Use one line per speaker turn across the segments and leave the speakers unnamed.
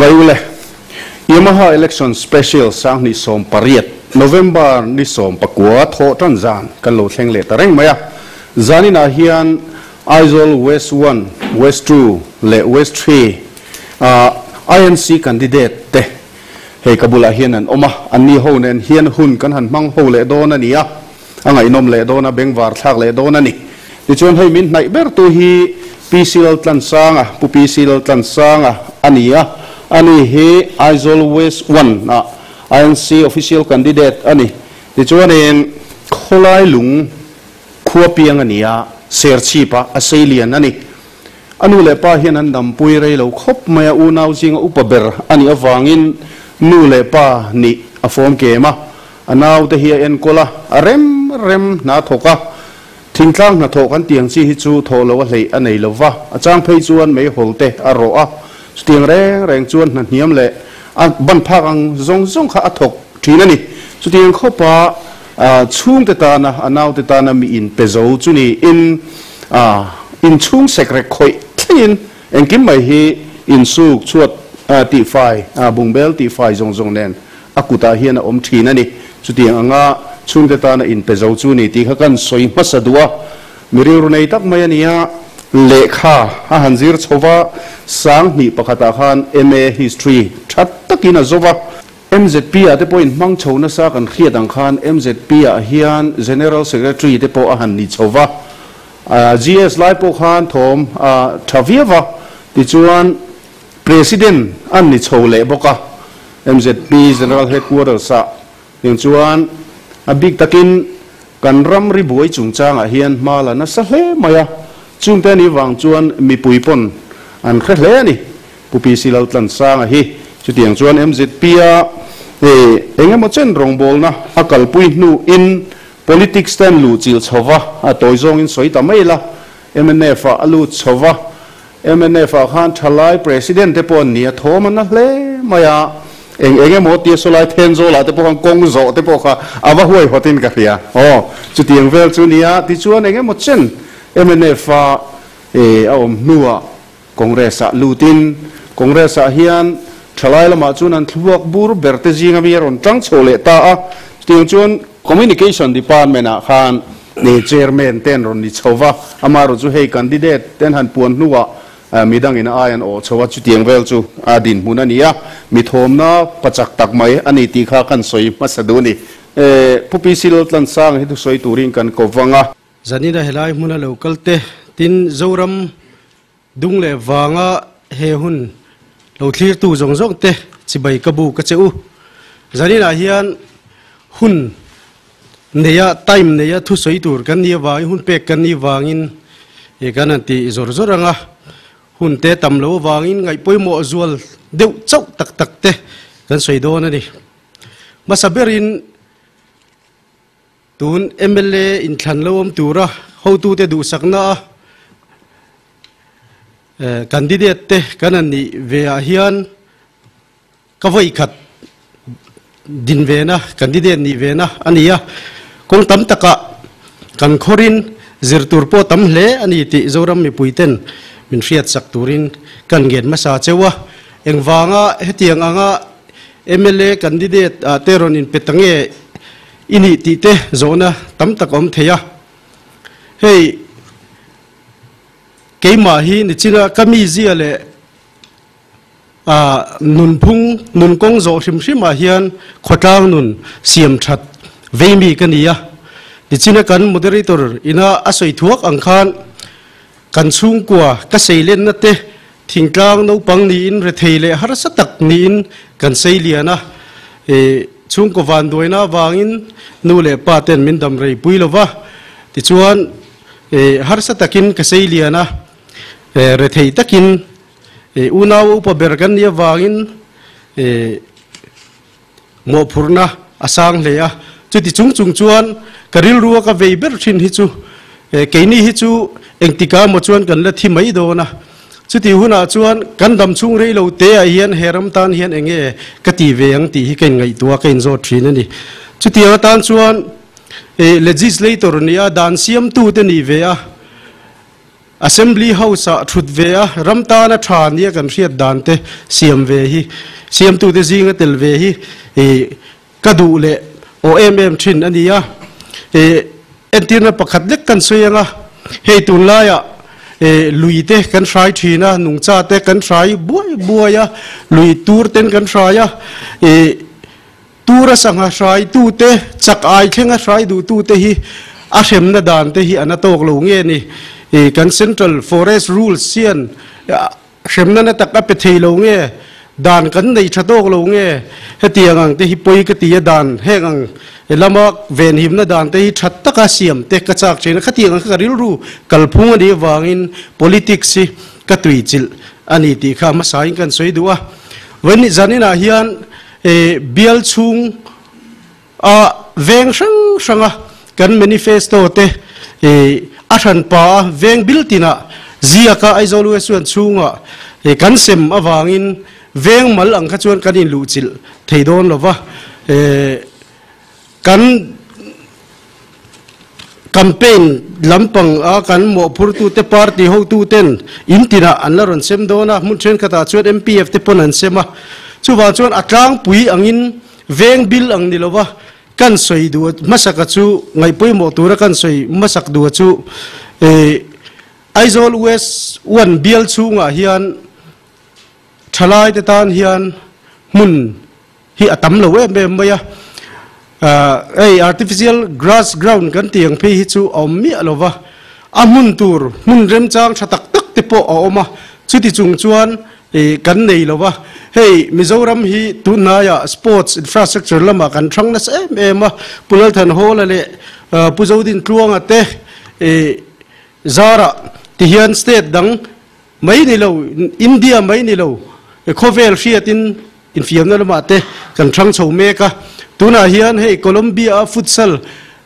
Chibai ule, Yamaha Election Special 2018 November ni 19 thawh tan zan kan lo thleng leh ta reng mai a. Zaninah hian Aizawl West 1, West 2 leh West 3 ah INC candidate te hei ka bulah hian an awm a, anni ho nen hian hun kan han hmang ho leh dawn a ni a, a ngaihnawm leh dawn a, bengvar thlak leh dawn a ni. Tichuan hei min hnaih ber tu hi PC Laltlansanga, Pu PC Laltlansanga a ni a, ani hi Aizawl West 1 ah INC official candidate a ni. Tichuanin khawlai lung khua piang a ni a, Serchhip ah a seilian a ni. A nu leh pa hian an dampui rei lo khawp mai a, unau zinga upa ber a nih avangin nu leh pa nih a fawm kem a, a naute hi a enkawl a, a rem rem hna thawk a, thingtlang hnathawh kan tiang chi hi chu thawh lo a hleih a nei lo va, a chang phei chuan meihawl te a rawh a, chutiang reng reng chuan hna hniam leh a ban phak ang zawng zawng kha a thawk thin a ni. Chutiang khawpa chhungte tana a naute tana mi inpe zo chu niin inchhung sekrek khawih thlengin engkim mai hi insuk chhuat tihfai, bungbel tihfai zawng zawng nen a kutah hian a awm thin a ni. Chutiang anga chhungte tana inpe zo chu ni tih kha kan sawi hmasa duh a, mi rilru nei tak mai a ni a, lehkha a han zir chho va, 2001ah khan MA History tha takin a zo va. MZP ah te pawhin hmang chho nasa kan hriat ang khan MZP ah hian General Secretary te pawh a han ni chho va, GS lai pawh khan thawm a tha viau va, tichuan President an ni chho leh bawk a, MZP General Headquarters ah tiang chuan a bik takin kan ram ri buai chungchangah hian hma la nasa hle mai a, chungte anih vang chuan mipui pawn an hre hle a ni. Pu PC Laltlansanga hi chutiang chuan MZP a eng emaw chen rawngbawlna a kalpui hnuin politics te an luh chilh chho va, a tawi zawngin sawi ta mai la, mnf ah a lut chho va, mnf ah khan thalai president te pawh an ni a, thawm an na hle mai a, eng eng emaw tia sawlai Thenzawl ah te pawh khan kawng zawh te pawh kha a va huaihawt in ka hria, aw chutiang vel chu nia, tichuan eng emaw chen mnf a a awm hnuah Congress ah lutin Congress ah hian thalai lamah chuan an thluak bur ber te zinga mi a rawn tang chho leh ta a, chutiang chuan Communication Department ah khan Chairman te an rawn ni chho va, amaherawh chu hei candidate te an han puan hnuah midangin a ai an awh chho a, chutiang vel chu a dinhmun a ni a, mi thawmna pachak tak mai a ni tih kha kan sawi hmasa duh a ni. Pu PC Laltlansanga hi thusawi turin kan ko vang a.
Zanina helai hmuna lo kal te tin Zoram dung leh vanga he hun lo thlirtu zawng zawng te chibai ka bu ka che u. Zaninah hian hun neia time neia thusawi tur kan ni avangin hun pek kan ni vangin e kan han ti zawr zawr anga hun te tam lo avangin ngaih pawimawh zual deuh chauh tak tak te kan sawi dawn a ni. Hmasa berin Tun mla inthlan lo awm tura hotute duhsakna a candidate te kan han nih ve ah hian ka vawi khat din ve na candidate nih ve na a ni a, kawng tam takah kan khawrin zir tur pawh tam hle a ni tih Zoram mipui ten min hriatsak turin kan ngen hmasa cheu a, engvanga hetiang anga mla candidate ah te rawn inpe ta nge I nih tih te zawhna tam tak a awm thei a. Hei keimah hi nichina ka mizia leh nunphung, nunkawng zawh hrim hrimah hian khawtlang nun siam that vei mi ka ni a. Nichina kan moderator ina a sawi thuak ang khan kan chhungkua ka seilenna te Thingtlang naupang niin rethei leh harsa tak niin kan sei lian a, chhungkaw vanduaina avangin nu leh pa ten min dam rei pui lo va, tichuan harsa takin ka sei lian a, rethei takin unau upa ber kan nih avangin mawhphurhna a sang hle a, chuti chung chung chuan ka rilrua ka vei ber thin hi chu keini hi chu engtika emaw chuan kan la thi mai dawn a, chuti hunah chuan kan dam chhung rei lo te ah hian he ram tan hian eng nge ka ti ve ang tih hi ka inngaihtuah a, ka inzawt thin a ni. Chutiang atan chuan legislator nia dan siamtute nih ve a. Assembly House-ah thut ve a, ram tana tha nia kan hriat dan te siam ve hi, siamtute zinga tel ve hi ka duh leh aw em em thin a ni a. Entirna pakhat lek kan sawi ang a, hei tunlaiah lui te kan hrai thin a, nungcha te kan hrai buai buai a, lui tur ten kan hrai a, Tura sangha hraitute, chak ai thlenga hrai duhtute hi a hremna dan te hi an a tawk lo nge ni? Kan Central Forest Rules hian hremna na tak a pe thei lo nge? Dan kan nei tha tawk lo nge? Hetiang ang te hi pawi ka ti a, dan heng ang lama venhimna dan te hi tha taka siam te ka chak thin a, khatiang ang kha ka rilru kalphung a nih avangin politics hi ka tuichilh a ni tih kha hmasain kan sawi duh a. Vawiin zaninah hian E bial chhung a veng hrang hrang a kan manifesto te e a hran pa a veng bil tinah ziak a Aizawl West chuan chhungah e kan sem avangin veng mal ang kha chuan kan inluhchilh thei dawn lo va e kan Campaign lampang a kan mawhphurtute party hotuten in tinah an la rawn sem dawn a, hmun thenkhatah chuan MPF te pawn an sem a. Chuvang chuan a tlangpui angin veng bil ang ni lova kan sawi duh hmasaka chu ngaihpawimawh tura kan sawi hmasak duh chu Aizawl West One bial chhungah hian thalaite tan hian hmun hi a tam lo em em mai a, hei artificial grass ground kan tih ang phei hi chu a awm miah lo va, a hmun tur hmun remchang tha tak tak te pawh a awm a, chuti chung chuan ih kan nei lo va, hei Mizoram hi tunhnaiah sports infrastructure lamah kan hrang nasa em em a, Pu Lalthanhawla leh Pu Zodintluanga te ih zarah tihian state dang Mai ni lo, India mai ni lo, khawvel hriatin infiamna lamah te kan hrang chho mek a. Tunah hian hei Colombia-a futsal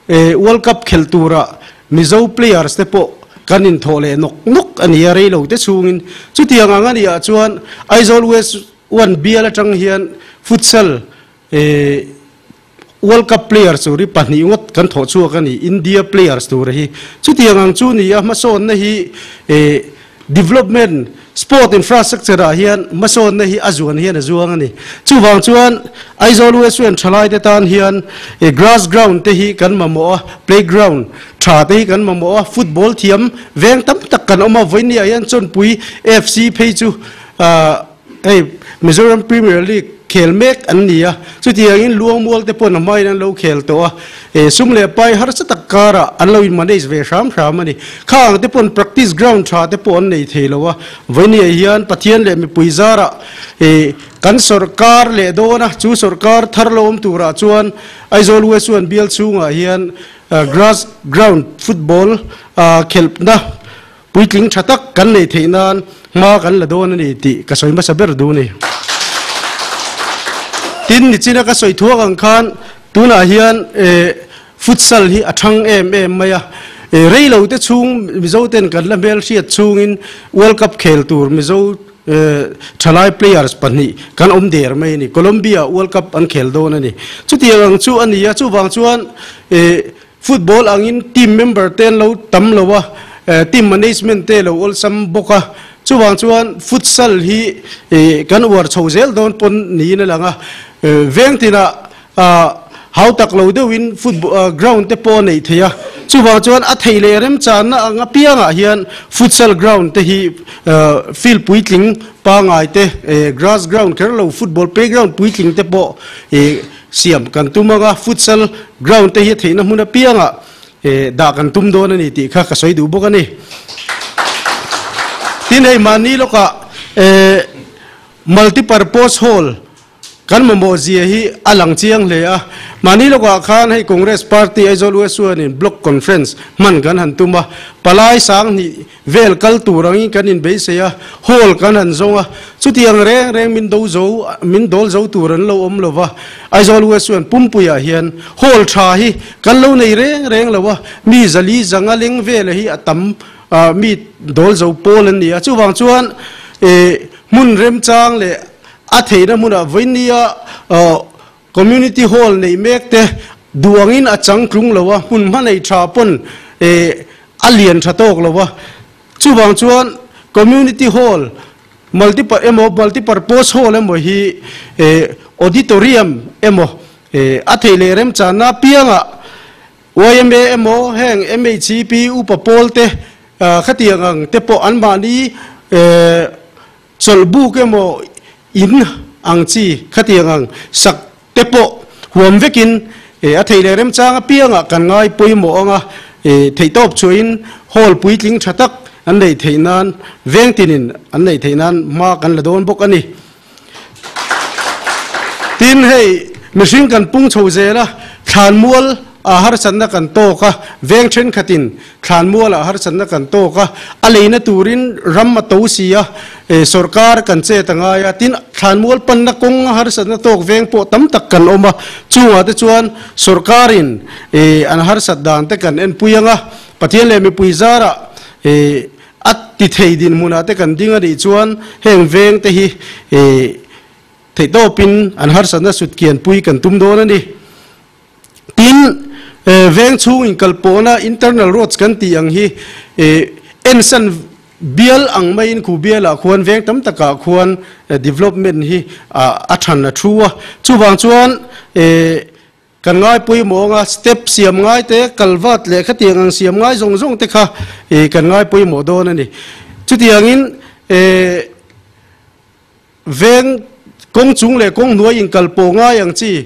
World Cup khelh turah Mizo players te pawh kan inthawh leh nawk nawk a ni a, rei lo te chhungin. Chutiang ang a nih ah chuan Aizawl West One bial atang hian futsal World Cup players tur hi pahnih ngawt kan thawh chhuak a ni, India players tur hi. Chutiang ang chu ni a, hmasawnna hi development, sport infrastructure ah hian hmasawnna hi a zuan hian a zuang a ni. Chuvang chuan Aizawl West Wing thalaite tan hian grass ground te hi kan mamawh a, playground tha te hi kan mamawh a, football thiam veng tam tak kan awm a, vawinia hian Chawnpui FC phei chu Hei Mizoram Premier League khel mek an ni a, chutiangin Luangmual te pawn a hmain an lo khel tawh a, e sum leh pai harsa tak karah an lo in manage ve hram hram a ni. Kha ang te pawn practice ground tha te pawh an nei thei lo a, vawinia hian Pathian leh mipui zarah e kan sawrkar leh dawn a, chu sawrkar thar lo awm turah chuan Aizawl West chuan bial chhungah hian grass ground football khelhna Puitling tha tak kan neih theih nan hma kan la dawn a ni tih ka sawi hmasa ber duh a ni. Tin, nichina ka sawi thuak ang khan tunah hian futsal hi a thang em em mai a, rei lo te chhung Mizo ten kan la hmelhriat chhungin World Cup khel tur Mizo thalai players pahnih kan awm der mai a ni. Colombia World Cup an khel dawn a ni. Chutiang ang chu a ni a, chuvang chuan Football angin team member te an lo tam lo a, team management te lo awlsam bawk a, chuvang chuan futsal hi kan uar chho zel dawn pawn niin a lang a, veng tinah hau tak lo deuhin football ground te pawh a neih theih a, chuvang chuan a theih leh remchanna ang apiangah hian futsal ground te hi field puitling pangai te, grass ground kher lo football playground puitling te pawh Siam kan tum anga futsal ground te hi a theihna hmun apiangah dah kan tum dawn a ni tih kha ka sawi duh bawk a ni. Tin hei mahni lawkah multipurpose hall kan mamawh zia hi a lang chiang hle a. Mahni lawkah khan hei Congress Party Aizawl West chuanin Block Conference hman kan han tum a, palai sanghnih Vel kal tur angin kan inbeisei a, hall kan han zawng a, chutiang reng reng min do zo, min dawl zo tur an lo awm lo va, Aizawl West chuan Pumpuiah hian hall tha hi kan lo nei reng reng lo a, mi zali zanga leng vela hi a tam mi dawl zo pawl an ni a, chuvang chuan hmun remchang leh a theihna hmunah vawinia Community Hall neih mek te duangin a changtlung lo a, hmun hma nei tha pawn a lian tha tawk lo a. Chuvang chuan Community Hall, Multi emaw Multi Purpose Hall emaw hi Auditorium emaw a theih leh remchanna apiangah yma emaw heng MHCP upa pawl te khatiang ang te pawh anmahni Chawlhbuk emaw in ang chi khatiang ang sak te pawh huam vekin a thei leh remchang apiangah kan ngai pawimawh ang a, theihtawp chuahin hall puitling tha tak an neih theih nan veng tinin an neih theih nan hma kan la dawn bawk a ni. Tin, hei mihring kan pung chho zel a, thlanmual a harsatna kan tawk a, veng thenkhatin Thlanmualah harsatna kan tawk a, a leina turin ram a to si a, sawrkar kan chet a ngai a, tin thlanmual panna kawng a harsatna tawk veng pawh tam tak kan awm a, chungah te chuan sawrkarin an harsat dan te kan enpui ang a, Pathian leh mipui zarah a ti thei dinhmunah te kan ding a nih chuan heng veng te hi theihtawpin an harsatna sutkianpui kan tum dawn a ni. Tin, veng chhung inkalpawhna internal roads kan tih ang hi ensan bial ang maiin khu bialah khuan veng tam takah khuan development hi a than a thu a. Chuvang chuan kan ngai pawimawh anga step siam ngai te, kalvat leh khatiang ang siam ngai zawng zawng te kha kan ngai pawimawh dawn a ni. Chutiangin Veng kawng chung leh kawng hnuai inkalpawh ngai ang chi,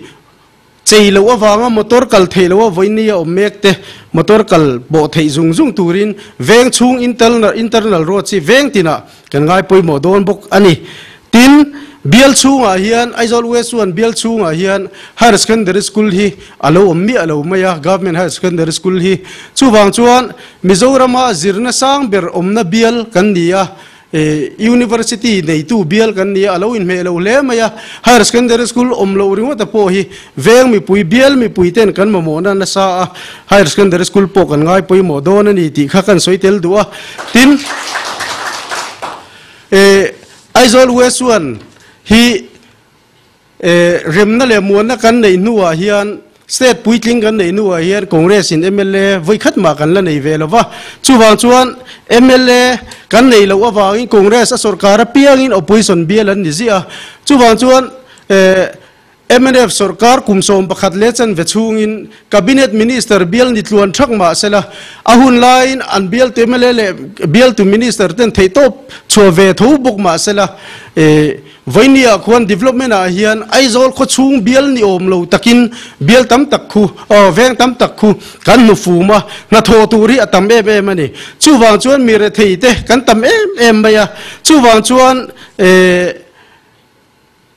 chei loh avanga motor kal theih loh a vawiin a awm mek te, motor kal pawh theih zung zung turin veng chhung internal road chi veng tinah kan ngai pawimawh dawn bawk a ni. Tin, bial chhungah hian Aizawl West chuan bial chhungah hian Higher Secondary School hi a lo awm miah lo mai a, Government Higher Secondary School hi. Chuvang chuan Mizorama zirna sang ber awmna bial kan ni a, University neitu bial kan ni a, a lo inhmeh lo hle mai a. Higher Secondary School awm loh ringawta pawh hi veng mipui, bial mipui ten kan mamawhna nasa a, Higher Secondary School pawh kan ngai pawimawh dawn a ni tih kha kan sawi tel duh a. Tin, Aizawl West One hi Remna leh muanna kan neih hnuah hian state puitling kan neih hnuah hian Congress in mla vawi khat mah kan la nei ve lo va. Chuvang chuan mla kan neih loh avangin Congress a sorkar apiangin opposition bial an ni ziah a. Chuvang chuan mnf sorkar kum 11 leh chanve chhungin Cabinet Minister bial ni tluan thak mah sela a hun laiin an bialtu mla leh bialtu Minister ten theihtawp chhuah ve tho bawk mah sela Vainia khuan development ah hian Aizawl khaw chhung bial ni awm lo takin bial tam tak khu, aw veng tam tak khu kan hmu fum a, hnathawh tur hi a tam em em a ni. Chuvang chuan mi rethei te kan tam em em mai a, chuvang chuan eh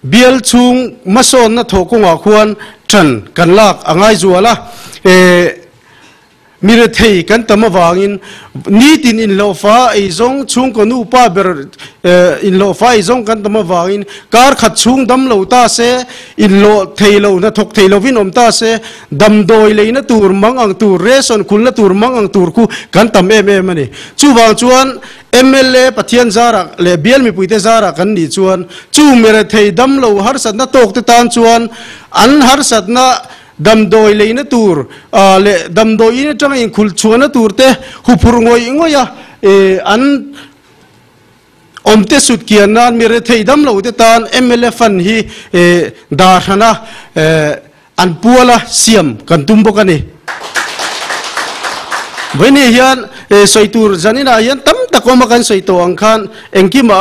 bial chhung hmasawnna thawh kawngah khuan ṭan kan lak a ngai zual a, eh. Mi rethei kan tam avangin nitin inhlawhfa eizawng chhungkaw nupa ber inhlawhfa eizawng kan tam avangin kar khat chhung dam lo ta se, inhlawh thei lo, hnathawk thei lovin awm ta se, damdawi leina tur mang ang tur, ration khulna tur mang ang tur khu kan tam em em a ni. Chuvang chuan mla Pathian zarah leh bial mipuite zarah kan nih chuan chu mi rethei dam lo harsatna tawkte tan chuan an harsatna Damdawi leina tur leh damdawi in atanga inkhulh chhuahna tur te huphurh ngawih ngawih a, an awmte sut kian nan mi rethei dam lo te tan mla fund hi dah hrana an puala siam kan tum bawk a ni. Vawiin hian sawi tur zaninah hian tam tak awm a kan sawi tawh ang khan engkimah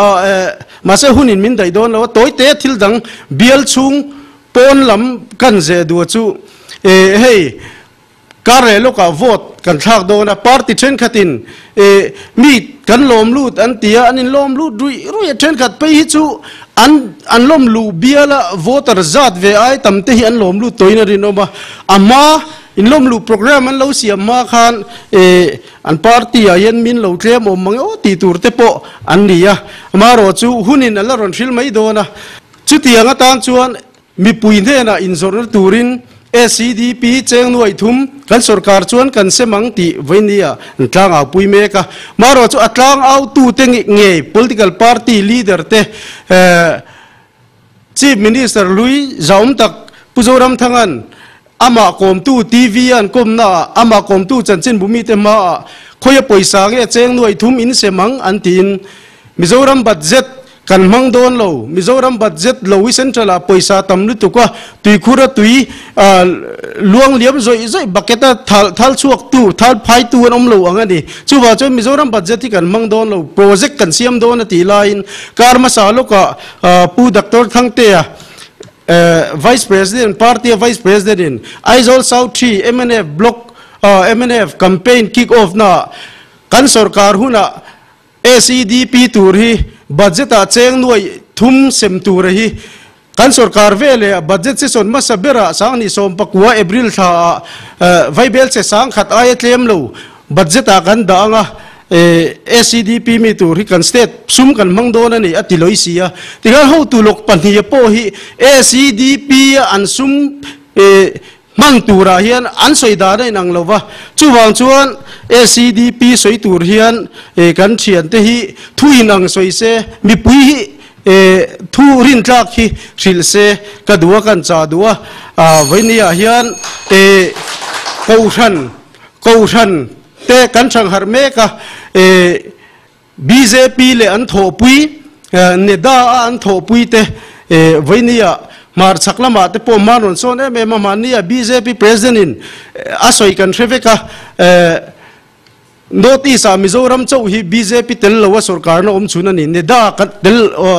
mahse hunin min daih dawn lo a, tawi te thil dang bial chhung Pawn lam kan zeh duh chu e hei kar leh lawkah vote kan thlak dawn a, party thenkhatin e mi kan lawm lut an ti a, an inlawm lut ruih ruih a, thenkhat phei hi chu an an lawm luh bial a voter zat ve ai tam te hi an lawm lut tawhin a rinawm a, a hma inlawm luh program an lo siam hma khan e an party ah hian min lo tlem awm mang e aw tih tur te pawh an ni a, amaherawh chu hunin an la rawn hril mai dawn a. Chutiang atan chuan mipui hnenah inzawrhna turin SEDP cheng nuaih thum kan sorkar chuan kan sem ang tih vawinia an tlangau pui mek a. Marawh chu a tlangautute ngei political party leader te Chief Minister Lui Zaum tak Pu Zoramthanga'n. Amah kawmtu TV an kawmnaah amah kawmtu chanchinbu mite hmaah khawia pawisa nge cheng nuai thum in sem ang an tiin Mizoram budget kan hmang dawn lo. Mizoram budget lo hi central ah pawisa tam lutuk a, tuikhur a tui luang liam zawih zawih bucket a thal thal chhuak tu, thal phai tu an awm lo ang a ni. Chuvang chuan Mizoram budget hi kan hmang dawn lo, project kan siam dawn a tih laiin kar hmasa lawkah Pu Doctor Thangtea, Vice President, party a Vice President in Aizawl South 3 mnf Block mnf campaign kick off naah kan sorkar hunah SEDP tur hi budget ah cheng nuaih thum sem tur a hi kan sorkar veleh budget session hmasa berah Sanghnih 19 April thla ah Vaibel che sangkhat aia tlem lo budget ah kan dah ang a. SEDP mi tur hi kan state sum kan hmang dawn a ni a ti lawih si a. Tikhan hotu lawk pahniha pawh hi SEDP a an sum hman turah hian an sawi dan a inang lo va. Chuvang chuan SEDP sawi tur hian kan thiante hi thu inang sawi se, mipui hi thu rintlak hi hrilh se ka duh a, kan chah duh a. Vawinia hian Kohhran, Kohhran, Te kan chhang harh mek a, bjp leh an thawhpui, NEDA a an thawhpui te vawinia hmarchhak lamah te pawh hman rawn sawn em em a, mahnia bjp president in a sawi kan hre vek a, North East ah Mizoram chauh hi bjp tel lo a sorkarna awm chhun a ni, NEDA kan tel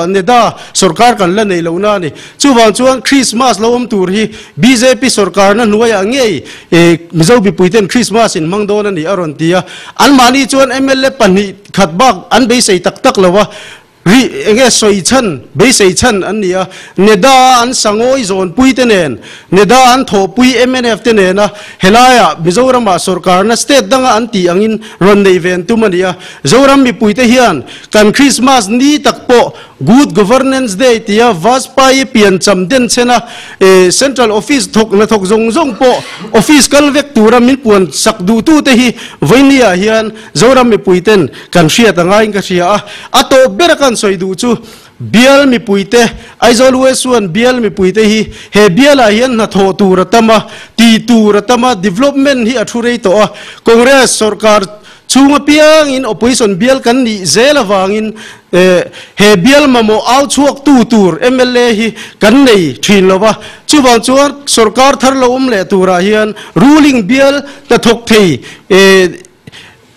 NEDA sorkar kan la nei lohna a ni. Chuvang chuan Christmas lo awm tur hi bjp sorkarna hnuaiah ngei Mizo mipuiten Christmas in hmang dawn a ni a rawn ti a, anmahni chuan mla pahnih khat bak an beisei tak tak lo a, ri enge sawi chhan, beisei chhan an ni a, NEDA an sangawi zawnpui te nen, NEDA an thawhpui mnf te nena helaiah Mizoramah sorkarna state danga an tih angin rawn nei ve an tum a ni a, Zoram mipuite hian kan Christmas ni tak pawh Good Governance Day tia Vajpayee piancham denchhena Central Office thawk hnathawk zawng zawng pawh office kal vek tura min puan sak duhtute hi vawinia hian Zoram mipuiten kan hriat a ngaiin ka hria a. A tawp bera kan sawi duh chu bial mipuite, Aizawl West chuan bial mipuite hi he bialah hian hnathawh tur a tam a, tih tur a tam a, development hi a thu rei tawh a, Congress sorkar Chung apiangin opposition bial kan nih zel avangin he bial mamawh au chhuaktu tur mla hi kan nei thin lo va. Chuvang chuan sorkar thar lo awm leh turah hian ruling bial hnathawk thei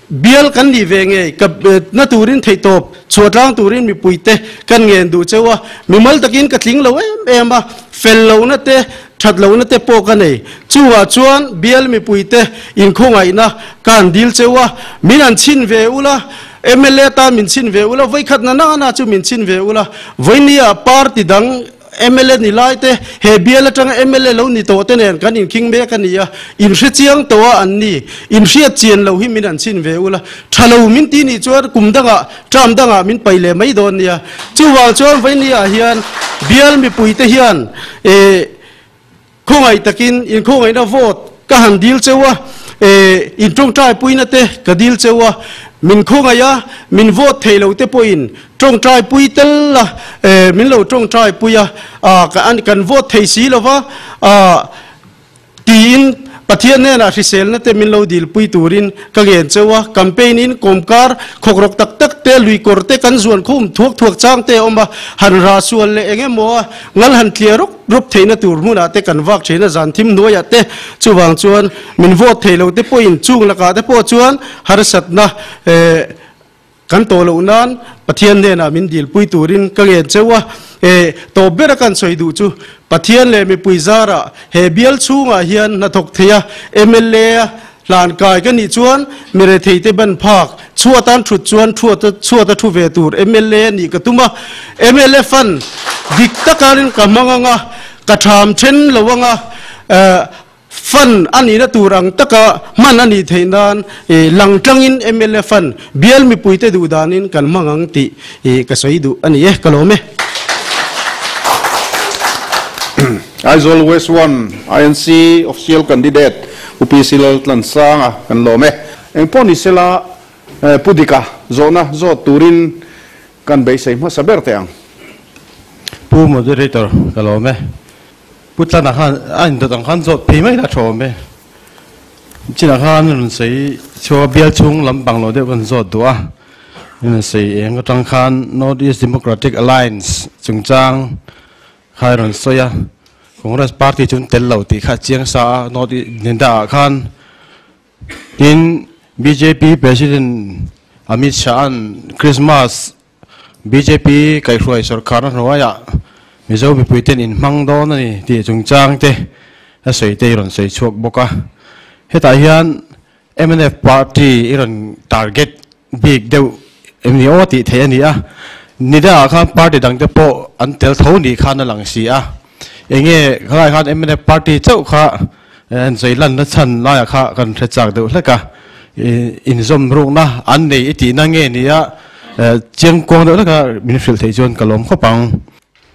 bial kan nih ve ngei ka na turin theihtawp chhuah tlang turin mipuite kan ngen duh cheu a. Mimal takin ka tling lo em em a, fel lohna te That lohna te pawh ka nei. Chuvah chuan bial mipuite inkhawngaihna ka han dil cheu a, min han chhin ve ula, mla tan min chhin ve ula, vawikhat na nana chu min chhin ve ula, vawinia party dang mla ni lai te, he bial atanga mla lo ni tawh te nen kan inkhing mek a ni a, inhre chiang tawh a an ni, inhriat chian lo hi min han chhin ve ula, tha lo min ti nih chuan kum dangah term dangah min paih leh mai dawn nia. Chuvang chuan vawinia hian bial mipuite hian eh khawngaih takin inkhawngaihna vote ka han dil cheu a, eh intawngtai puina te ka dil cheu a, min khawngaih a, min vote thei lo te pawhin tawngtai pui tel a, eh min lo tawngtai pui a, ah kan vote thei si lova, ah. Tiin Pathian hnenah hriselna te min lo dilpui turin ka ngen cheu a, campaign in kawmkar khawkrawk tak tak te, luikawr te kan zuan khum thuak thuak chang te a awm a, han rah sual leh eng emaw a ngal han tliar rawp rawp theihna tur hmunah te kan vak thin a, zan thim hnuaiah te chuvang chuan min vote thei lo te pawhin chung lakah te pawh chuan harsatna eh Kan tawh loh nan Pathian hnenah min dilpui turin ka ngen cheu a, e, tawp bera kan sawi duh chu Pathian leh mipui zarah he bial chhungah hian hnathawk thei a, mla a hlan kai ka nih chuan mi retheite ban phak chhuat an thut chuan thuat chhuat a thu ve tur mla a nih ka tum a, mla fund dik takarin ka hmang ang a, ka tham then lo ang a, e, Fund a nihna tur ang taka hman a nih theih nan lang tlangin mla fund bial mipuite duh danin kan hmang ang tih ka sawi duh a ni e, ka lawm e.
Aizawl West One INC Official Candidate Pu PC Laltlansanga kan lawm e. Engpawh ni sela Pu Dika zawhna zawt turin kan beisei hmasa ber teh ang.
Pu Moderator, ka lawm e. Pu Tlana khan a indawt ang khan zawt phei mai la tha awm e. Chinah khan rawn sawi chhuak a, bial chhung lampang lo deuh kan zawt duh a. Rawn sawi eng atang khan North East Democratic Alliance chungchang kha i rawn sawi a. Congress party chu an tel lo tih kha a chiang sa a, North East Nenda ah khan. Tin, bjp President Amit Shah-a'n Christmas bjp kaihhruai sawrkharna hnuaiah Mizo mipuiten inhmang dawn a ni tih chungchang te a sawi te i rawn sawi chhuak bawk a. Hetah hian mnf party i rawn target bik deuh em ni aw tih theih a ni a. Nidangah khan party dangte pawh an tel tho nih khan a lang si a. Enge khalai khan mnf party chauh kha an sawi lanna chhan laiah kha kan hre chak deuh hlek a. Inzawm rukna an nei i tihna nge nia chiang kuang deuh hleka min hrilh theih chuan ka lawm khawp ang.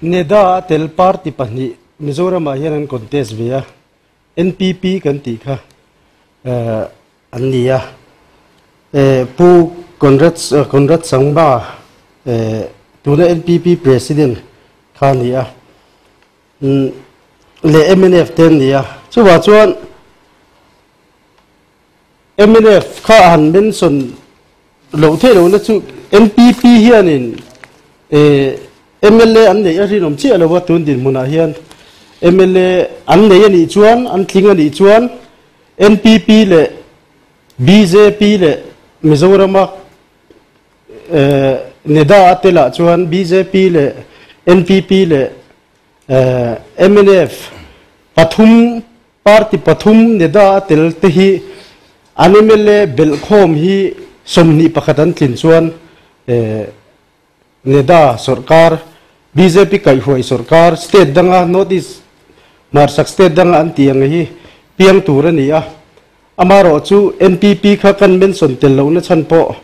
Neda a tel party pahnih Mizoramah hian an contest ve a, NPP kan tih kha an ni a. Pu Conrad Conrad Sangma tuna NPP President kha a ni a. Leh mnf te an ni a. Chuvang chuan mnf kha a han mention loh theih lohna chu NPP hianin mla an neih a rinawm chiah lo a tun dinhmunah hian mla an nei a nih chuan an tling a nih chuan NPP leh bjp leh Mizorama Neda a telah chuan bjp leh NPP leh Mnf pathum party pathum Neda a tel te hi an mla belhkhawm hi 21 an tlin chuan Neda sawrkar bjp kaihhruai sawrkar state danga North East hmarchhak state danga an tih ang hi piang tur a ni a. Amaherawh chu NPP kha kan mention tel lohna chhan pawh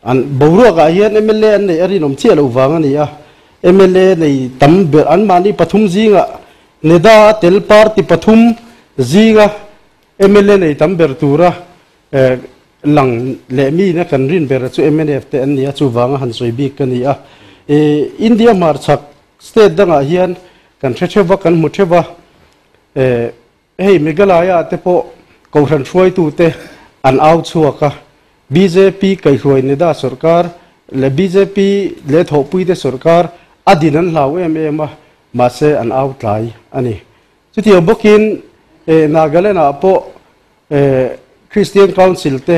An boruakah hian mla an neih a rinawm chiah loh vang a ni a, mla nei tam ber anmahni pathum zingah Neda a tel party pathum zinga mla nei tam ber tura lang leh miin a kan rin ber chu mnf te an ni a, chuvanga han sawi bik ka ni a. India hmarchhak state dangah hian kan hre theuh va, kan hmu theuh va. Hei Meghalaya te pawh Kohhran hruaitute an au chhuak a, bjp kaihhruai Neda sawrkar leh bjp leh thawhpuite sawrkar a din an hlau em em a, mahse an au tlai a ni. Chutiang bawkin Nagaland ah pawh Christian Council te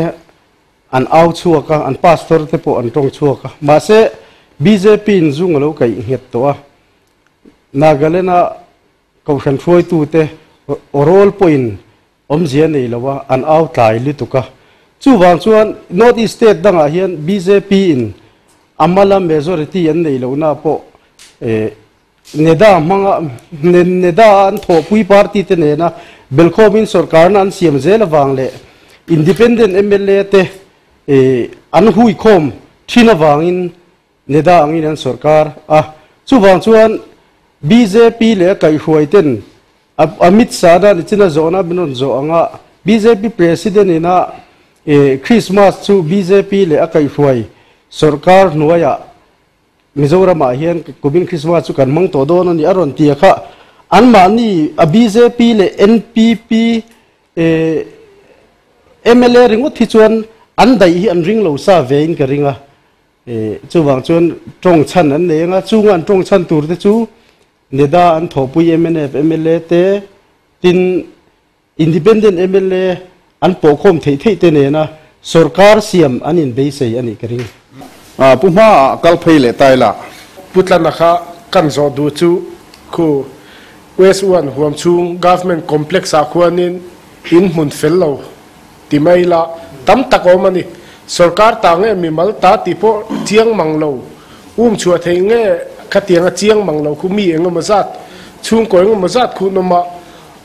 an au chhuak a, an pastor te pawh an tawng chhuak a, mahse bjp in zung a lo kaih nghet tawh a, Nagaland ah Kohhran hruaitute awrawl pawhin awmzia nei lo a, an au tlai lutuk a. Chuvang chuan North East state dangah hian bjp in a mala majority an nei lohna pawh NEDA hmanga NEDA a an thawhpui party te nena belkhawmin sorkarna an siam zel avang leh independent mla te an huikhawm thin avangin Neda angin an sawrkar a, chuvang chuan bjp leh a kaihhruai ten Amit Shah dan ichin a zawhna min rawn zawh ang a, bjp President ina Christmas chu bjp leh a kaihhruai sawrkar hnuaiah Mizoramah hian kumin Christmas chu kan hmang tawh dawn a ni a rawn ti a kha anmahni a bjp leh NPP mla ringawt hi chuan an daih hi an ring lo sa vein ka ring a. Chuvang chuan tawng chhan an nei anga, chunga an tawng chhan tur te chu NEDA an thawhpui mnf mla te, tin Independent mla an pawhkhawm theih theih te nena sawrkar siam an inbeisei a nih ka ring.
Pu hmaah kal phei leh ta ila.
Pu Tlana kha kan zawh duh chu khu West One huam chhung Government Complex ah khuanin in hmun fel lo Ti mai la, tam tak awm a ni. Sorkar ta nge mimal ta tih pawh chiang mang lo. Um chhuah thei nge khatiang a chiang mang lo khu mi engemaw zat, chhungkaw engemaw zat khuh nawm a,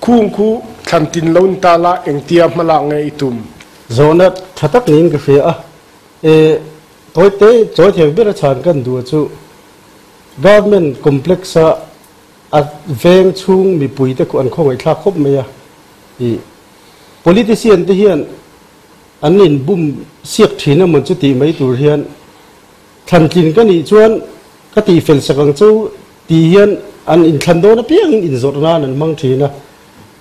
khung khu thlan tin lo ni ta la engtia hma lak nge i tum?
Zawhna tha tak niin ka hria a, e tawite chawi thei ber a chhan kan duh chu Government complex a a veng chhung mipuite khu an khawngaihthlak khawp mai a, i Politician te hian an inbum siak thin a mawn chu tih mai tur hian thlantlin ka nih chuan ka tihfel sak ang chu tih hian an inthlan dawn apiangin inzawrh nan an hmang thin a.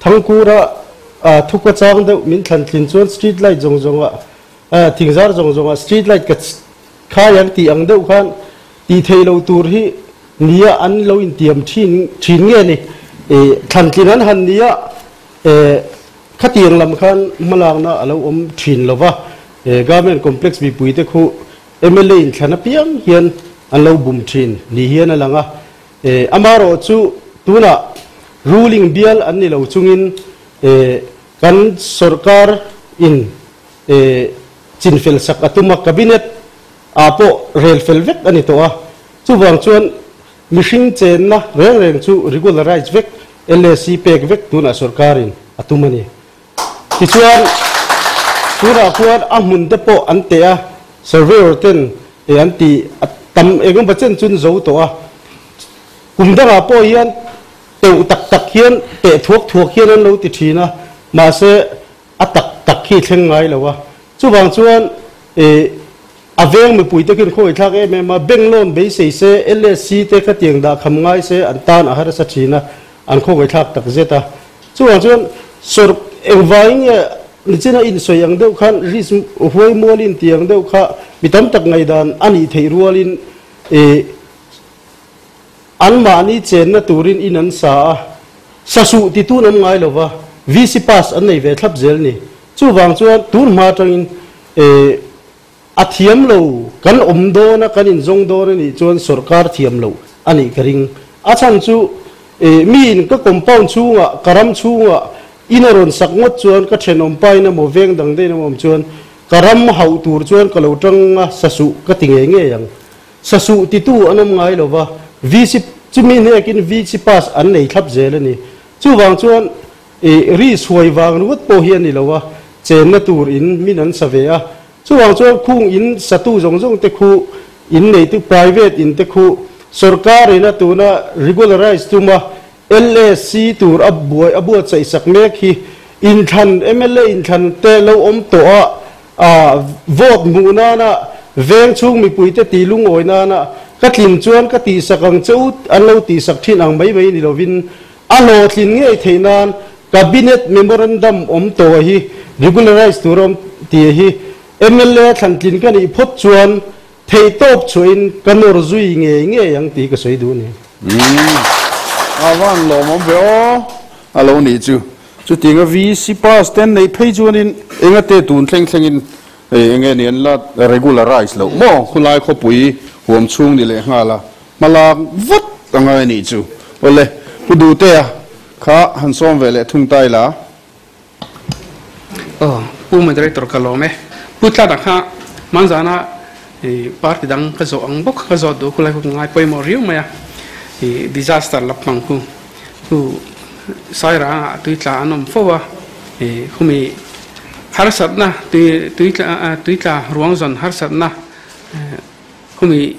Thangkura thuka chang deuh min thlan thlin chuan street light zawng zawngah thingzar zawng zawngah street light ka khai ang tih ang deuh khan tih theih loh tur hi nia an lo intiam thin thin nge ni. Thlan tlin an han nia khatiang lam khan hmalakna a lo awm thin lo va. Government complex mipuite khu mla inthlan apiang hian an lo bum thin ni hian a lang a. Amaherawh chu tunah ruling bial an ni lo chungin kan sorkar in chinfel sak a tum a, cabinet ah pawh rel fel vek a ni tawh a. Chuvang chuan mihring chenna reng reng chu regularize vek, LAC pek vek tunah sorkar in a tum a ni. Tichuan, tunah khuan a hmun te pawh an teh a, surveyor ten eh an ti a tam eng emaw chen chun zo tawh a. Kum dangah pawh hian teuh tak tak hian teh thuak thuak hian an lo ti thin a, mahse a tak tak khi thleng ngai lo a. Chuvang chuan eh a veng mipui te khian khawngaihthlak em em a, bank loan beisei se, LSC te khatiang dah kham ngai se an tan a harsa thin a, an khawngaihthlak tak zet a. Chuvang chuan sawr engvangin nge nichina insawi ang deuh khan risk huai mualin tih ang deuh kha mi tam tak ngaihdan a nih theih rualin ih anmahni chenna turin in an sa a, sasuh titu an awm ngai lo va, VC pass an nei ve thlap zel ni. Chuvang chuan tun hma atangin ih a thiam lo kan awm dawn a, kan inzawng dawn a nih chuan sawrkar thiam lo a nih ka ring. A chhan chu ih miin ka compound chhungah, ka ram chhungah in a rawn sak ngawt chuan ka thenawm pain emaw veng dang daih emaw awm chuan ka ram hauh tur chuan ka lo tang a, sasuh ka ti ngei ngei ang. Sasuh titu an awm ngai lo va, VC chumi hnekin VC pass an nei thlap zel a ni. Chuvang chuan ih ri suai vang ringawt pawh hi a ni lo a, chenna tur in min an sa ve a. Chuvang chuan khung in satu zawng zawng te khu in neitu private in te khu sorkar ina tuna regularize tuma LAC tur a buai a buatsaih sak mek hi inthlan mla inthlan te lo awm tawh a a vote hmuh nana veng chhung mipui te tih lungawi nana ka tlin chuan ka tihsak ang che u an lo tihsak thin ang mai mai ni lovin a hlawhtlin ngei theih nan Cabinet Memorandum awm tawh hi regularize tur awm tih hi mla thlantlin ka nih phawt chuan theihtawp chhuahin ka nawr zui ngei ngei ang tih ka sawi duh a ni.
Umm a van lawmawm ve aw a lo nih chu. Chutianga VC pass te an neih phei chuanin engate tun thleng thlengin hei enge ni an la regularize loh maw khulai khawpui huam chhung ni leh nghal a hmalak vat a ngai nih chu. Awle Pu Duhtea kha han sawm ve leh thung ta ila.
Aw Pu Moderator ka lawm e. Pu Tlana kha hmanzana party dang ka zawh ang bawk ka zawt duh khulai khu ka ngai pawimawh riau mai a. Ih disaster lampang khu khu Sairangah tui tla an awm fo a. Ih khumi harsatna tui tui tla tui tla ruang zawn harsatna khumi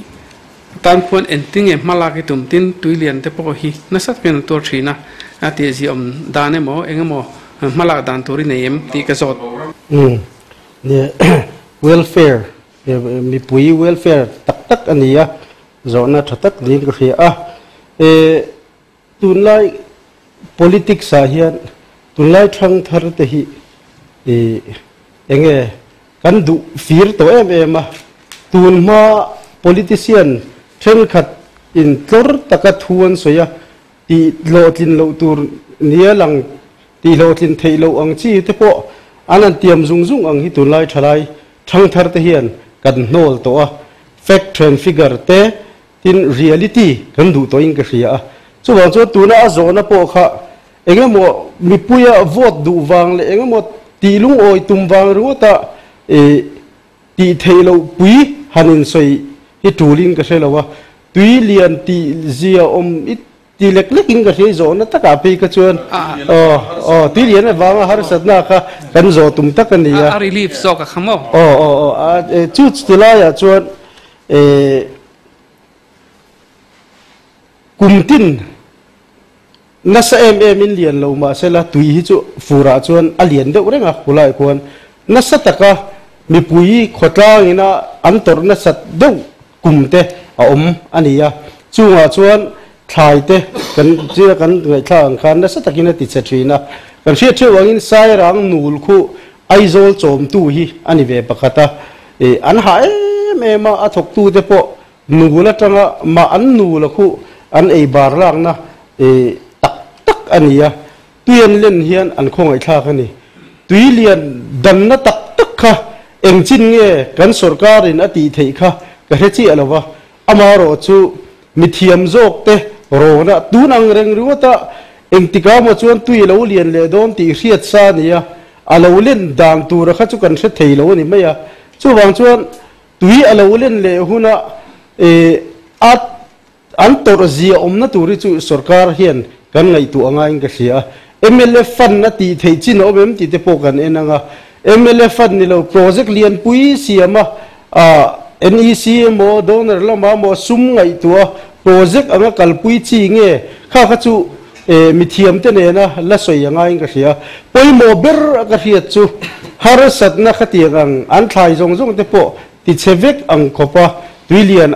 Tan khuan engtinge hma lak i tum tin tui lian te pawh hi nasa takin an tuar thin a, a tih zia awm dan emaw eng emaw hma lak dan tur i nei em tih ka zawt.
Umm nia welfare mipui welfare tak tak a ni a, zawhna tha tak niin ka hria a. E tunlai politics ah hian tunlai thangthar te hi e enge Kan duh fir tawh em em a, tun hma politician thenkhat in tlawr taka thu an sawi a, tih hlawhtlin loh tur nia lang tih hlawhtlin theih loh ang chi te pawh an han tiam zung zung ang hi tunlai thalai thangthar te hian kan hnawl tawh a, fact and figure te tin reality kan duh tawhin ka hria a, chuvang chuan tuna a zawhna pawh kha Engemaw mipuia vote duh vang leh engemaw tih lungawi tum vang ringawta tih theih loh pui han insawi hi tulin ka hre lo a, tui lian tih zia awm i ti lek lekin ka hria i zawhna takah phei kha chuan aw aw tui lian avanga harsatna kha kan zawh tum tak a ni a.
A relief zawk a kha maw?
Aw aw aw chu chulaiah chuan kum tin Nasa em em in lian lo mahsela tui hi chu furah chuan a lian deuh reng a, khulaiah khuan nasa taka mipui khawtlang ina an tawrh nasat deuh kum te a awm a ni a. Chungah chuan thlai te kan zira kan ngaihthlak ang khan nasa takin a ti che thin a. Kan hriat theuh angin Sairang nul khu Aizawl chawmtu hi a ni ve pakhat a, an hah em em a, a thawktute pawh nul atanga mah an nul a khu an ei bar lakna tak tak a ni a, tui an len hian an khawngaihthlak a ni. Tui lian danna tak tak kha engchin nge kan sawrkarin a tih theih kha ka hre chiah lo va, Amaherawh chu mithiam zawk te rawna tun ang reng ringawta engtikah maw chuan tui a lo lian leh dawn tih hriat sa a ni a, a lo len dan tura kha chu kan hre thei lo a ni mai a. Chuvang chuan tui a lo len leh huna a an tawrh zia awmna tur hi chu sorkar hian kan ngaihtuah ngaiin ka hria a. Mla fund a tih theih chin a awm em tih te pawh kan en ang a. Mla fund ni lo project lianpui siam a NEC emaw donor lamah emaw sum ngaihtuah project anga kalpui chi nge kha kha chu mithiam te nena la sawi a ngaiin ka hria. Pawimawh ber a ka hriat chu harsatna khatiang ang an thlai zawng zawng te pawh tichhe vek ang khawp a tuilian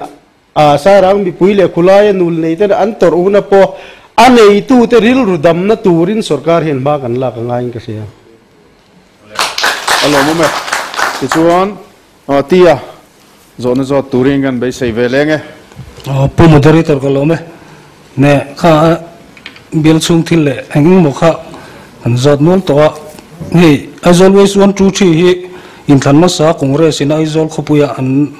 A Sairang mipui leh khulaia nul nei ten an tawrh huna pawh a neitute rilru damna turin sorkar hian hma kan lak a ngaiin ka hria.
A lawmawm e. Tichuan, Tia zawhna zawt turin kan beisei ve leng e.
Pu Moderator ka lawm e. Ne kha bial chhung thil leh eng eng maw kha kan zawt nual tawh a. Hei Aizawl Waste 123 hi inthlan hmasa Congress in Aizawl khawpuia an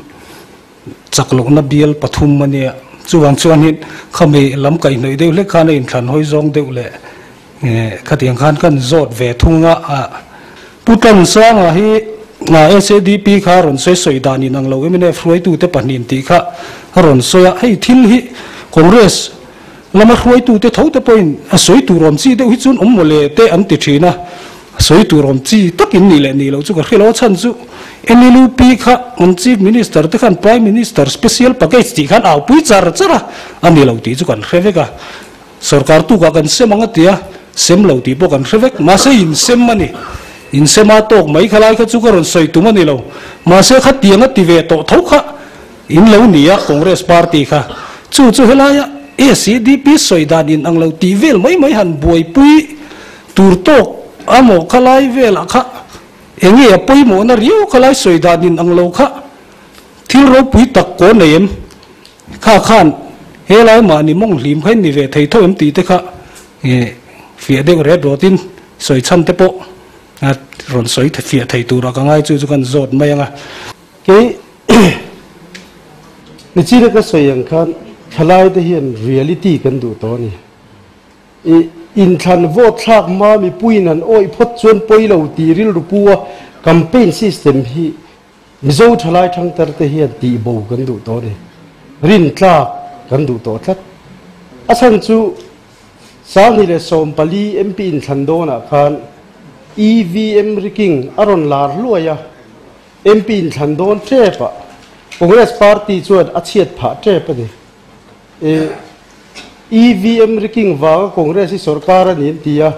Chak lohna bial pathum a nia. Chuvang chuanin khami lam kaihhnawih deuh hlek khan a inthlan hawi zawng deuh leh khatiang khan kan zawt ve thung a. Pu Tlansanga hi SADP kha rawn sawi sawi dan inang lo mnf hruaitute pahnih tih kha a rawn sawi a. Hei thil hi Congress lama hruaitute tho te pawhin a sawi tur awm chi deuh hi chuan awm mawle te an ti thin a. Sawi tur awm chi tak in nih leh nih loh chu ka hre lo a chhan chu NLUP kha an Chief Minister te khan Prime Minister Special Package tih khan au pui char char a, a ni lo tih chu kan hre vek a. Sorkar tukah kan sem ang a ti a, sem lo tih pawh kan hre vek. Mahse in sem a ni. In sem a tawk mai kha lai kha chu ka rawn sawi tum a ni lo. Mahse khatiang a ti ve tawh tho kha in lo ni a Congress Party kha. Chu chu helaia SEDP sawi dan in ang lo tih vel mai mai han buaipui Tur tawk a maw kha lai velah kha enge a pawimawhna riau kha lai sawi dan in ang lo kha thil ropui tak kaw nei em? Kha khan he lai mahni mawng hlim kha in ni ve thei tho em tih te kha fiah deuh ret rawtin sawi chhan te pawh rawn sawi fiah thei turah ka ngai chu chu kan zawt mai ang a.
Kei nichina ka sawi ang khan thalai te hian reality kan duh tawh a ni. I inthlan vote thlak hma mipuiin an awih phawt chuan pawi lo tih rilru pu a campaign system hi Mizo thalai thangtar te hian tih bo kan duh tawh a ni. Rintlak kan duh tawh tlat. A chhan chu 2014 MP inthlan dawnah khan EVM rigging a rawn lar hluai a, MP inthlan dawn tepah Congress party chuan a chhiat phah tep a ni. EVM rigging vanga Congress hi sorkar a ni an ti a,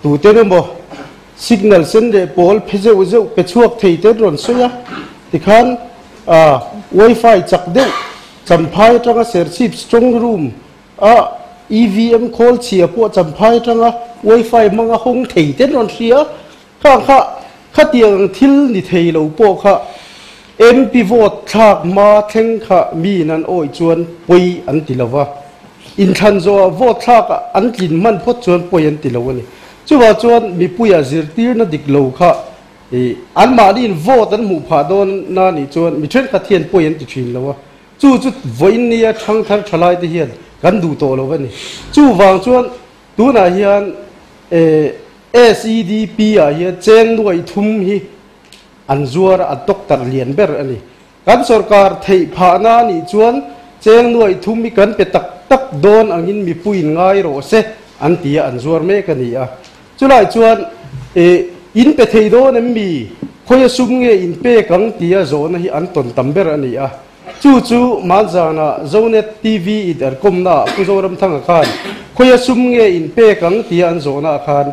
tuten emaw signal sen leh pawl phe zeuh zeuh pe chhuak thei te an rawn sawi a, tikhan wifi chak deuh Champhai atanga Serchhip strong room a EVM khawl chhia pawh Champhai atanga wifi hmanga hawng thei te an rawn hria a, Kha kha khatiang ang thil ni thei lo pawh kha MP vote thlak hma thleng kha miin an awih chuan pawi an ti lo va, inthlan zawhah vote thlak an tlin hman phawt chuan pawi an ti lo a ni. Chuvah chuan mipuia zirtirna dik lo kha anmahniin vote an hmuh phah dawn na nih chuan mi thenkhat hian pawi an ti thin lo a, chu chu vawiin nia thangthar thalaite hian kan duh tawh lo a ni. Chuvang chuan tunah hian SEDP ah hian cheng nuaih thum hi an zuar a, an tawktarh lian ber a ni. Kan sorkar theih phahna a nih chuan cheng nuaih thum hi kan pe tak tak dawn angin mipuiin ngai rawh se an ti a, an zuar mek a ni a. Chulai chuan in pe thei dawn em mi? Khawia sum nge in pek ang tia zawhna hi an tawn tam ber a ni a. Chu chu Manzana Zonet TV in erkawmnaah Pu Zoramthanga khan khawia sum nge in pek ang tia an zawhnaah khan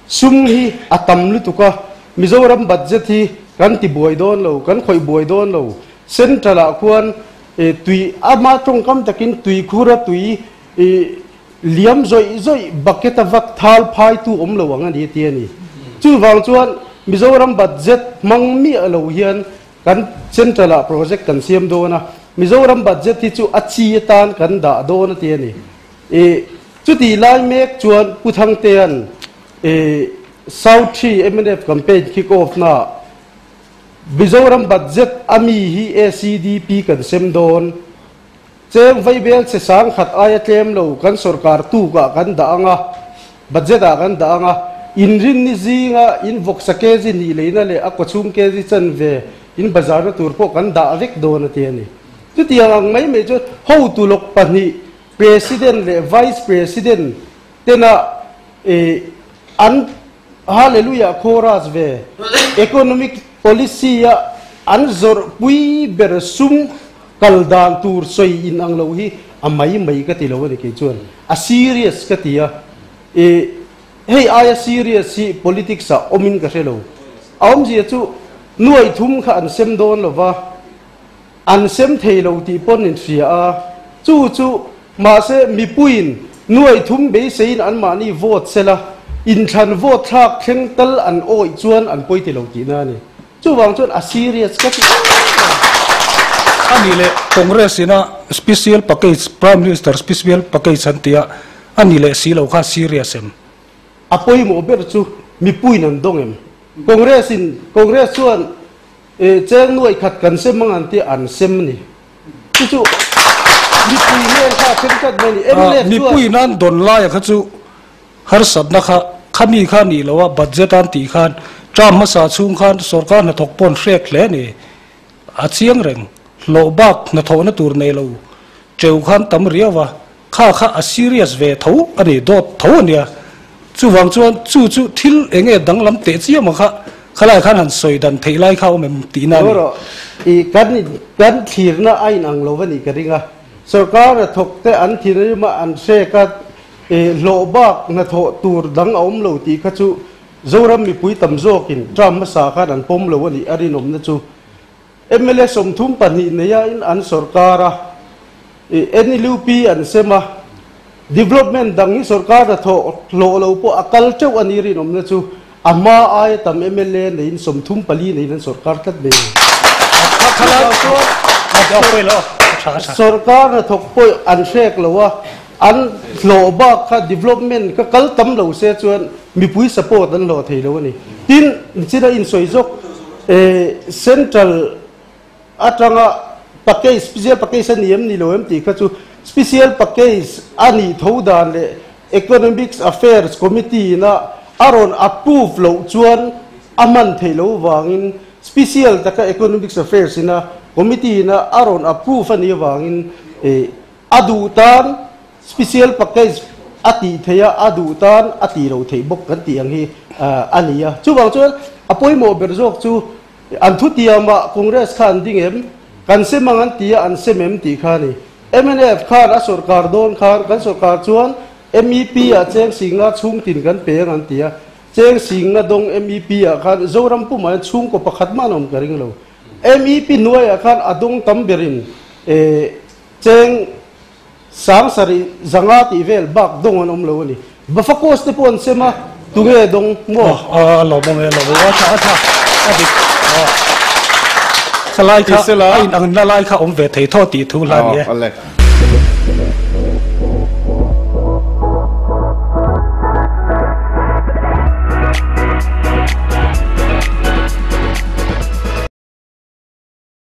sum hi a tam lutuk a, Mizoram budget hi kan ti buai dawn lo, kan khawih buai dawn lo, Central ah khuan Tui ama tawngkam takin tuikhura tui liam zawih zawih bucket a vak thal phaitu awm lo ang a ni ti a ni. Chuvang chuan Mizoram budget hmang miah lo hian kan central ah project kan siam dawn a, Mizoram budget hi chu a chi atan kan dah dawn a ti a ni. Chutih lai mek chuan Pu Thangtea'n South Tree mnf campaign kick off naah Mizoram budget a mi hi ACDP kan sem dawn. Cheng vaibel che sang khat aia tlem lo kan sorkar tukah kan dah ang a, budget ah kan dah ang a, inrinni zinga in vawksa kg nih leina leh a kawchhung kg chanve in bazarna tur pawh kan dah vek dawn a ti a ni. Chutiang ang mai mai chuan hotu lawk pahnih President leh Vice President tena an Hallelujah chorus ve. Economic policy a an zawrh pui ber sum kal dan tur sawi in ang lo hi a mai mai ka ti lo a ni kei chuan. A serious ka ti a. I hei aia serious hi politics ah awm in ka hre lo. A awmzia chu nuai thum kha an sem dawn lo va, an sem thei lo tih pawn in hria a, chu chu Mahse, mipuiin nuai thum beiseiin anmahni vote sela, inthlan vote thlak thleng tal an awih chuan an pawi ti lo tihna a ni. Chuvang chuan a serious ka ti em em.
A nih leh Congress ina special package, Prime Minister special package an tia, a ni leh si lo kha serious em?
A pawimawh ber chu mipuiin an dawng em? Congress in, Congress chuan cheng nuai khat kan sem ang an tia, an sem a ni. Chu chu mipui hmel kha a then tlat mai a ni. MLF chuan.
Mipui nan dawn laia kha chu harsatna kha khami kha nih loh a, budget an tih khan term hmasa chhung khan sorkar hnathawk pawh an hrek hle a ni. A chiang reng, hlawh bak hnathawhna tur nei lo teuh khan tam riau a, kha kha a serious ve tho a ni, dawt tho a nia. Chuvang chuan chu chu thil eng nge danglam teh chiam ang kha khalai khan han sawi dan theih lai kha awm em tihna a ni.
Rawh, i kan kan thlirna a inang lo a nih ka ring a. Sorkar a thawk te an thinrim a, an hrek a, i hlawh bak hnathawh tur dang a awm lo tih kha chu Zoram mipui tam zawkin term hmasa khan an pawm lo a nih a rinawmna chu. Mla 32 neiain an sorkar a, i NLUP an sem a, development dang hi sorkar hnathawh hlawh lo pawh a kal teuh a ni rinawmna chu a hma aia tam mla neiin 34 neiin an sorkar tlat mai a ni. Sorkar hnathawk pawh an hrek lo a, an hlawh bak kha development kha kal tam lo se chuan mipui support an hlawh thei lo a ni. Tin, nichina insawi zawk central atanga package, special package a ni em ni lo em tih kha chu special package a nih tho dan leh Economics Affairs Committee ina a rawn approve loh chuan a hman theih loh vangin special taka Economics Affairs ina committee ina a rawn approve a nih avangin A duh tan special package a tih theih a, a duh tan a tih loh theih bawk kan tih ang hi a ni a. Chuvang chuan a pawimawh ber zawk chu an thutiamah Congress kha an ding em, kan sem ang an ti a, an sem em tih kha a ni. Mnf khan a sorkar dawn khan kan sorkar chuan MEP ah cheng singna chhungtin kan pe ang an ti a, cheng singna dawng MEP ah khan Zoram pumah hian chhungkaw pakhat mah an awm ka ring lo. MEP hnuaiah khan a dawng tam berin Cheng sang sarih zanga tih vel bak dawng an awm lo a ni. Bafakos te pawh an sem a, tunge dawng maw?
A lawmawm e, a lawmawm e, a tha a tha, a dik. Kha lai kha a in ang na lai kha awm ve thei thaw tih thu hla a ni e.